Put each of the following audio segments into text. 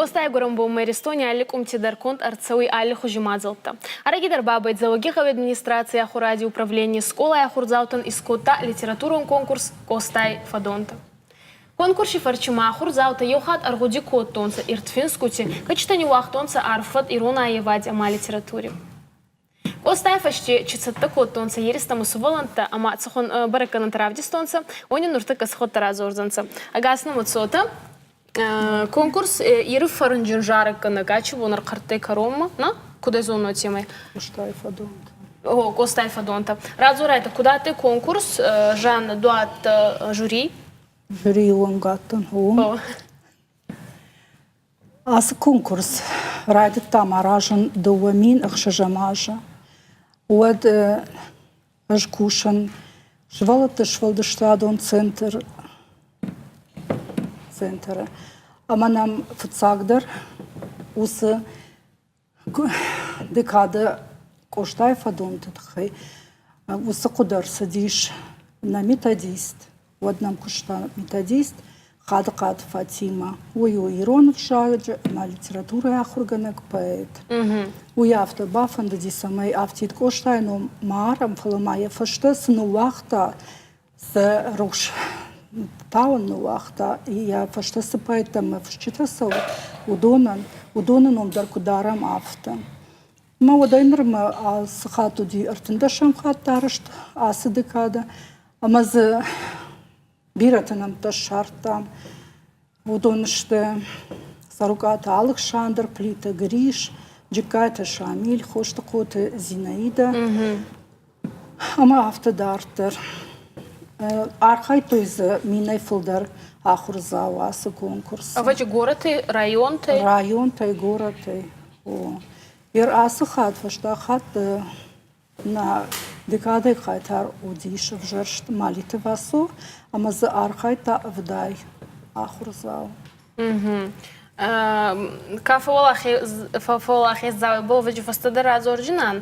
Къостай гурӕнбонмӕ Иристони алли къумти дӕр конд ӕрцӕуй аллихузи мадзӕлттӕ. Ӕрӕги дӕр бабӕй Дзӕуӕгигъӕуи администраций ахуради управлений скъолай ахурдзаутӕн искодта литературон конкурс «Къостай фӕдонтӕ». Конкурси фӕрци ма ахурдзаутӕ еу хатт ӕргъуди кодтонцӕ ирдфинсгути, кӕцитӕ ниууагътонцӕ арф фӕд ирон аййевади ӕма литератури. Къостай фӕсте чи цӕттӕ кодтонцӕ еристӕмӕ сувӕллӕнттӕ ӕма цӕхуӕн бӕрӕггӕнӕнтӕ равдистонцӕ, уони нуртӕккӕ сходтӕ радзордзӕнцӕ. Ӕгас нӕмӕ цотӕ. Конкурс Иры фӕрнджын зарӕггӕнӕг ачи бон ӕрхъӕрттӕй кӕронмӕ, на? Куд зонно темӕй? Къостай фӕдонтӕ. О, Къостай фӕдонтӕ. Радзорайтӕ, куд адтӕй конкурс, Жанна, ду адтӕ жюри? Жюрийы уӕнг адтӕн, о. Ацы конкурс райдыдтам аразын 2006 азы. Уӕд ӕз кусын сывӕллӕтты сфӕлдыстадон центр центры ӕмӕ нӕм фыццагдӕр уыцы декады Къостайы фӕдонты тыххӕй уыцы хъуыды ӕрцыдис нӕ методист, уӕд нӕм куыста методист Хадыхъаты Фатимӕ. Уый у ирон ӕвзаджы ӕмӕ литературӕйы ахуыргӕнӕг, поэт. Уый афтӕ бафӕндыди, цӕмӕй афтид Къостайы ном ма арӕм, фӕлӕ ма йӕ фӕстӕ цы ныууагъта, цы рухс тауын ныууагъта, йӕ фӕстӕ цы поэттӕ ӕмӕ фысджытӕ цӕуы, уыдонӕн, уыдоны ном дӕр куы дарӕм, афтӕ. Мӕ уӕдӕй нырмӕ цы хатт уыди ӕртындӕсӕм хатт арӕзт ацы декадӕ, ӕмӕ дзы бирӕты нӕмттӕ ссардтам. Уыдон сты Цӕрукъаты Алыксандр, Плиты Гриш, Джыккайты Шамиль, Хостыхъоты Зинаидӕ ӕмӕ афтӕ дарддӕр. Архайдтой дзы минӕй фылдӕр ахуырдзау ацы конкурсы. Ӕвӕджы горӕты, районтӕй? Районтӕй, горӕтӕй. О. Ер ацы хатт, фӕстаг хатт Нӕ декадӕйы хъайтар уыдис ӕвзӕрст Малиты Васо ӕмӕ дзы архайдта ӕвдай ахуырдзау. Ка фӕуӕлахездзауи болвӕджы фӕстӕдӕр радзорджынӕн,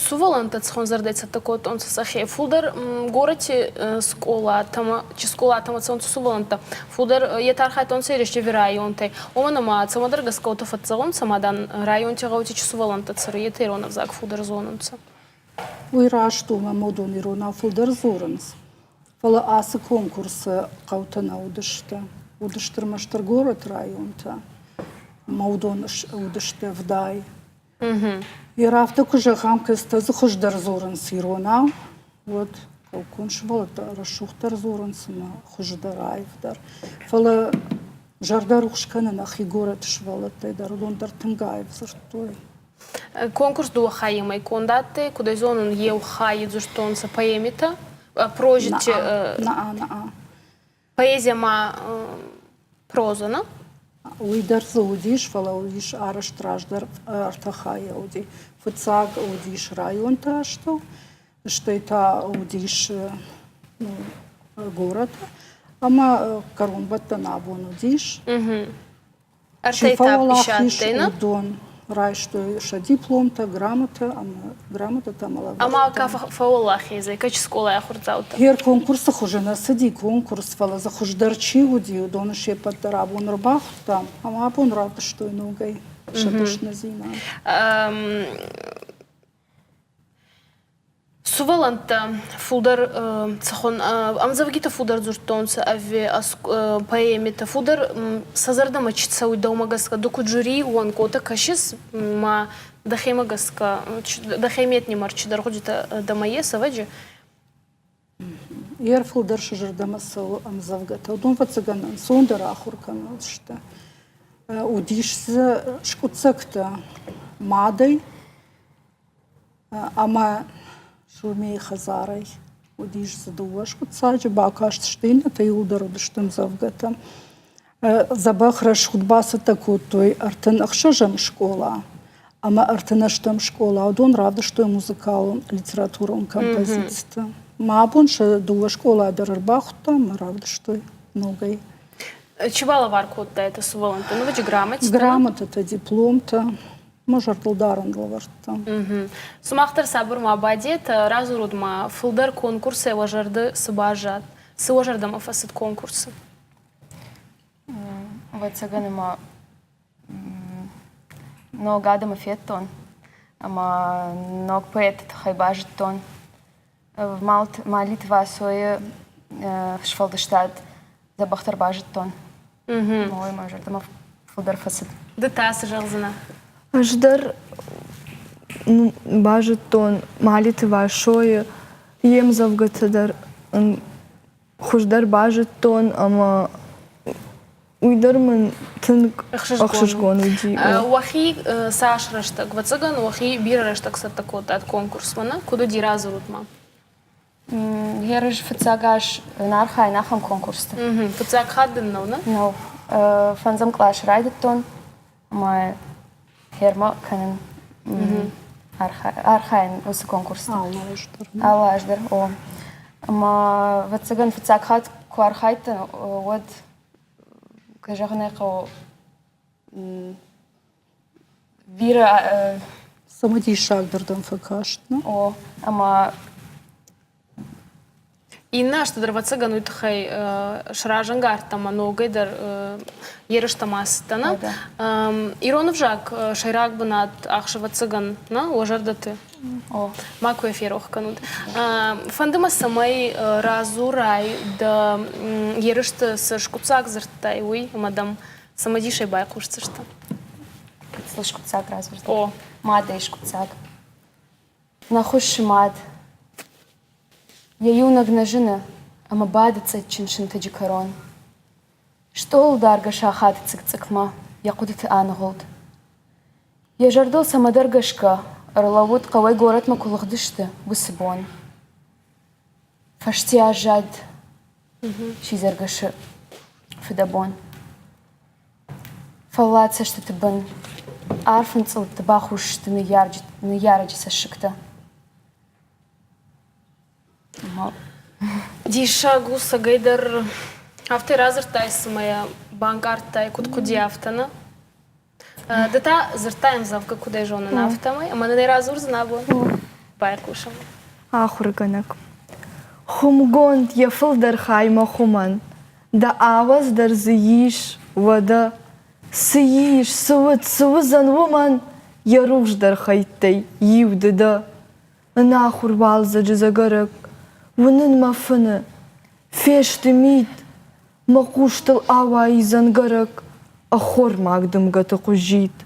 сувӕллӕнттӕ цӕхуӕн зӕрдӕй цӕттӕ кодтонцӕ сӕхе. Фулдӕр горӕти скъолатӕмӕ, чи скъолатӕмӕ цӕунцӕ сувӕллӕнттӕ, Фулдӕр етӕ архайдтонцӕ Ерестеви районтӕй. Уомӕн ӕма цӕмӕдӕр гӕсгӕ уотӕ фӕццӕунцӕ, ма, дан, районти гъӕути чи сувӕллӕнттӕ цӕруй, етӕ ирон ӕвзаг фулдӕр зонунцӕ. Уый раст у, ӕмӕ модон иронау фылдӕр дзурынц. Фӕлӕ ацы конкурсы хъӕутӕ нӕ уыдысты. Уыдысты ӕрмӕст горӕты районтӕ ӕмӕ уыдон уыдысты ӕвдай. Йе афтӕ куы зӕгъӕм, кӕцытӕ дзы хуыздӕр дзурынц иронау, уӕд хъӕуккон сывӕллӕттӕ рӕсугъддӕр дзурынц ӕмӕ хуыздӕр, аивдӕр. Фӕлӕ зӕрдӕ рухс кӕны нӕхи горӕты сывӕллӕттӕй дӕр, уыдон дӕр тынг аив дзырдтой. Конкурс дууӕ хайемӕй конд адтӕй, куд ӕй зонун, еу хайи дзурдтонцӕ поэмитӕ, прозити. Наа, наа. Поэзия ма проза, на? Уый дӕр дзы уыдис, фӕлӕ уыдис арӕзт раздӕр ӕртӕ хайӕ уыди. Фыццаг уыдис районты астӕу, стӕй та уыдис горӕты ӕмӕ кӕронбӕттӕн абон уыдис. Ӕртӕ этап исадтӕй, на? Уыдон райстой сӕ дипломтӕ, грамотӕ ӕмӕ грамотӕтӕ ӕмӕ лӕвӕрттӕ. Ӕма ка фӕуӕлахез ӕй, кӕд скъолай ахурдзаутӕ? Гер конкурсы хуызы нӕ цыди конкурс, фӕлӕ дзы хуыздӕр чи уыди, уыдоны се ппӕт дӕр абон ӕрбахуыдтам ӕмӕ абон равдыстой ногӕй сӕ дӕсныдзинад. Сувӕллӕнттӕ фулдӕр цӕхуӕн ӕмдзӕвгитӕ фулдӕр дзурдтонцӕ ӕви поэмитӕ фулдӕр сӕ зӕрдӕмӕ чи цӕуй дӕумӕ гӕсгӕ? Ду куд жюри уӕнготӕ кӕсис ма дӕхемӕ гӕсгӕ дӕхе метнимӕр чидӕр гъудитӕ дӕмӕ ес, ӕвӕджи? Ер фулдӕр сӕ зӕрдӕмӕ цӕуы ӕмдзӕвгӕтӕ. Уыдон ӕвӕццӕгӕн ӕнцондӕр ахуыр кӕнын сты. Уыдис дзы скъуыддзӕгтӕ мадӕй Ӕмӕ Шумейы хӕдзарӕй уыдис дзы дыууӕ скъуыддзаджы, бакастысты иннӕтӕ иууылдӕр уыдысты ӕмдзӕвгӕтӕ. Дзӕбӕх рӕсугъд бацӕттӕ кодтой 36-ӕм скъола ӕмӕ 38-ӕм скъола. Уыдон равдыстой музыкалон литературон композицитӕ. Мӕ абон сӕ дыууӕ скъола дӕр ӕрбахуыдтам ӕмӕ равдыстой ногӕй. Чи балӕвар кодта это сывӕллӕттӕн? Ну, вы грамоты? Грамотӕтӕ, дипломтӕ. Мӕ зӕрдылдарӕн лӕвӕрдта. Сымах дӕр сабыр ма бадет, радзурут ма, фылдӕр конкурсӕй уӕ зӕрды цы баззад? Цы уӕ зӕрдӕмӕ фӕцыд конкурсы? Ӕвӕццӕгӕн ӕмӕ ног адӕмы федтон ӕмӕ ног поэтты тыххӕй базыдтон. Малиты Васойы сфӕлдыстад дзӕбӕхдӕр базыдтон. Ой, мӕ зӕрдӕмӕ фылдӕр фӕцыд. Ды та цы зӕгъдзынӕ? Ӕз дӕр базыдтон Малиты Васойы йе мдзӕвгӕтӕ дӕр ын хуыздӕр базыдтон ӕмӕ уый дӕр мын тынг ӕхсызгон уыди. Уӕхи цас рӕстӕг, ӕвӕццӕгӕн, уӕхи бирӕ рӕстӕг цӕттӕ кодтат конкурсмӕ, нӕ? Куыд уыди, радзурут-ма. Ерыс фыццаг аз ын архайын ахӕм конкурсты. Фыццаг хатт дын нӕу, нӕ? Нӕу. Фӕндзӕм къласы райдыдтон ӕмӕ фермӕ кӕнын архайын уыцы конкурсты. Алы аз дӕр. Алы аз дӕр, о. Ӕмӕ, ӕвӕццӕгӕн, фыццаг хатт куы архайдтӕн, уӕд, кӕй зӕгъын ӕй хъӕуы, бирӕ Цымыдисагдӕр дӕм фӕкаст, нӕ? О, ӕмӕ Иннӕ азты дӕр, ӕвӕццӕгӕн, уый тыххӕй сразӕнгард ӕмӕ ногӕй дӕр ерыстӕм ацыдтӕн. Ирон ӕвзаг сӕйраг бынат ахсы, ӕвӕццӕгӕн, нӕ, уӕ зӕрдӕты? Макуы йӕ ферох кӕнут. Фӕнды мӕ, цӕмӕй радзурай дӕ ерысты цы скъуыддзаг дзырдтай, уый, ӕмӕ дӕм цымыдисӕй байхъусдзысты. Гыццыл скъуыддзаг радзырдтай? О. Мадӕй скъуыддзаг. Нӕ хуыссы мад. Йӕ иунӕг нӕ зыны ӕмӕ бады цъӕтджын сынтӕджы кӕрон. Стъолыл даргӕ сахаты цъыкк-цъыкмӕ йӕ хъуыдыты аныгъуылд. Йӕ зӕрдыл цӕмӕдӕр гӕсгӕ ӕрлӕууыд, хъӕуӕй горӕтмӕ куы лыгъдысты, уыцы бон. Фӕсте аззад сидзӕргӕсы фыдӕбон. Фӕллад цӕстыты бын арф ӕнцъылдты бахус сты ныййарӕджы цӕссыгтӕ. Диссаг у, цӕгӕйдӕр афтӕ радзырдтай, цыма йӕ банкъардтай, куыд хъуыди, афтӕ нӕ? Ды та дзырдтай ӕмдзӕвгӕ, куыд ӕй зонын, афтӕмӕй, ӕмӕ нын ӕй радзурдзынӕ абон? Байхъусӕм. Ахуыргӕнӕг. Хуымгонд йӕ фылдӕр хаймӕ хуымӕн. Дӕ ауӕдз дӕр дзы ис, уӕдӕ. Цы ис, цы уыд, цы уыдзӕн уымӕн йӕ рухсдӕр хӕйттӕй иу ды дӕ. Ӕнахуыр уалдзӕджы дзӕгӕрӕг уынын мӕ фыны. Фесты мит, мӕ хъустыл ауайы дзӕнгӕрӕг, ӕххормаг дымгӕты къуыззитт.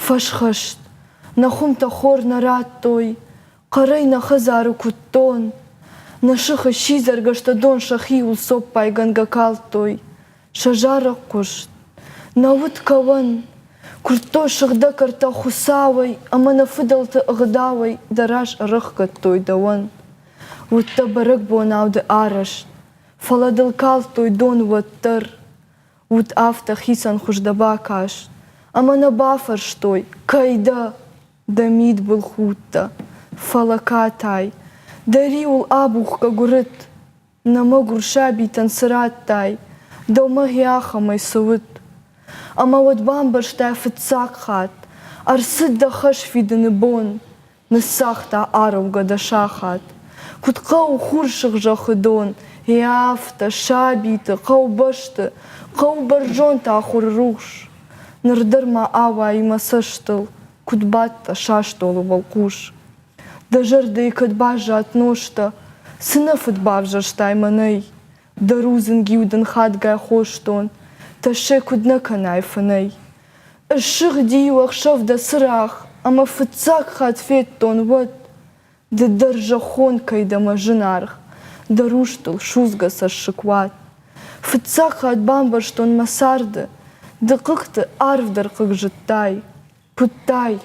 Фӕсхӕст, нӕ хуымтӕ хор нӕ радтой, хъӕрӕй нӕ хӕдзары куыдтон. Нӕ сыхы сидзӕргӕстӕ дон сӕхиуыл цоппайгӕнгӕ калдтой, сӕ зарӕг хъуыст. Нӕ уыд кӕуӕн, куырдтой сыгъдӕг ӕртӕ Хуыцауӕй ӕмӕ нӕ фыдӕлты ӕгъдауӕй дӕ раз ӕрӕхгӕдтой дӕуӕн. Уыдтӕ бӕрӕгбонау ды арӕзт, фӕлӕ дыл калдтой дон уӕддӕр. Уыд афтӕ хицӕнхуыз дӕ бакаст, ӕмӕ нӕ бафарстой, кӕй дӕ, дӕ мидбыл худтӕ, фӕлӕ катай, дӕ риуыл абухгӕ гуырыд, нӕ мӕгуыр сабитӕн цы радтай, дӕумӕ гъе ахӕмӕй цы уыд? Ӕмӕ уӕд бамбӕрстай фыццаг хатт, ӕрцыд дӕ хӕс фидыны бон, ныссагъта араугӕ дӕ сахат. Куыд хъӕуы хурсыгъзӕхы дон, йе афтӕ, сабиты, хъӕубӕсты, хъӕуы бӕрзонд ахуыры рухс. Ныр дӕр ма ауайы мӕ цӕстыл, куыд бадтӕ састъолы уӕлхъус. Дӕ зӕрдӕйы кӕд баззад ностӕ, цы нӕ фыд бавзӕрстай мӕнӕй? Дӕ рудзынг-иу дын хатгай хостон, тӕссӕй куыд нӕ кӕнай фынӕй. Ыссыгъди-иу ӕхсӕв дӕ цырагъ, ӕмӕ фыццаг хатт федтон уӕд, ды дӕр зӕххон кӕй дӕ мӕ зынаргъ, дӕ рустыл судзгӕ цӕссыг уад. Фыццаг хатт бамбӕрстон мӕ царды, ды хъыгты арфдӕр хъыг зыдтай, куыдтай,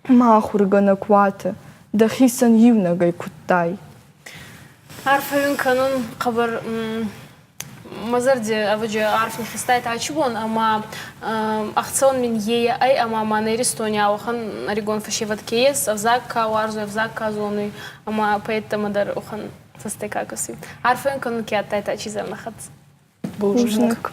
мӕ ахуыргӕнӕг уаты, дӕхицӕн иунӕгӕй куыдтай. Арфӕ уын кӕнун хъӕбӕр мӕ зӕрди ӕвӕджи арф ниххизтӕй ачи бон ӕма ӕхцӕуӕн мин е ӕй ӕма ма нӕ Иристони ауӕхӕн ӕригон фӕсевӕд ке ес, ӕвзаг ка уарзуй, ӕвзаг ка зонуй ӕма поэттӕмӕ дӕр уӕхӕн цӕстӕй ка кӕсуй. Арфӕ уин кӕнун, ке адтайтӕ ачи зӕрнӕ хӕццӕ. Бузныг.